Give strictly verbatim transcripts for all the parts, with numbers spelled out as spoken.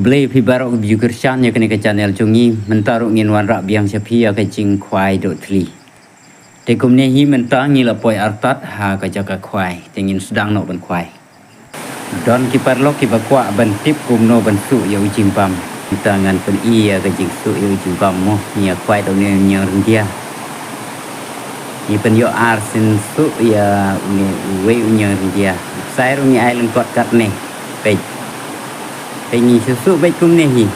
Khublei phi baroh ki view kyrshan ïa kane ka channel jong ngi, mynta ruh ngin wanrah biang sha phi ïa ka jingkhwai dohthli. Te kumne hi mynta ngi la poi artat ha ka jaka khwai, te ngin sdang noh ban khwai. Don ki paralok kiba kwah ban tip kumno ban suh ïa u jingbam. Mynta ngan pyni ïa ka jingsuh ïa u jingbam mo, ngi ïa khwai da une u ñiang ryndia. Ngi pynïoh ar sien suh ïa une uwei u ñiang ryndia. Sai ruh ngi ai lyngkot katne. Peit. Peit ngi shu suh beit kumne hi.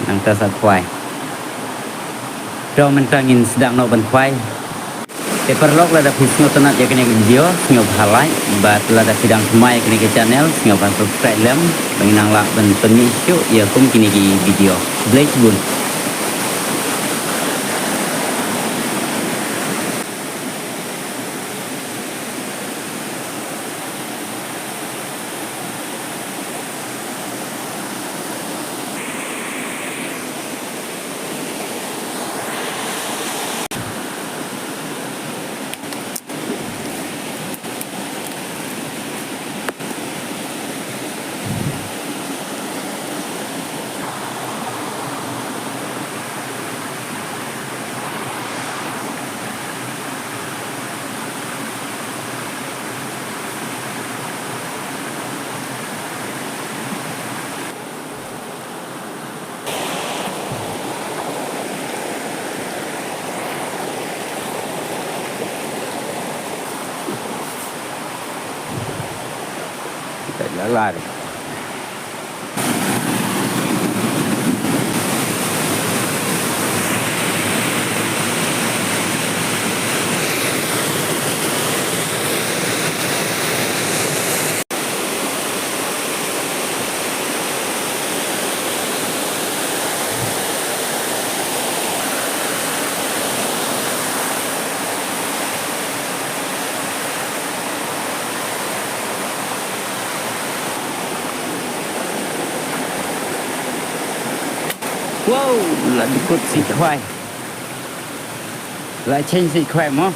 Nangta sa khwai. To mynta ngin sdang noh ban khwai. Te paralok lada phi sngewtynnat ïa kane ka video, sngewbha like, bad lada phi dang thymmai ïa kane ka channel, sngewbha subscribe lem, ba ngin nang lah ban pynmih shuh ïa kum kine ki video. Khublei shibun. Wow, la dkut sih khwai. La change sih khwai mo.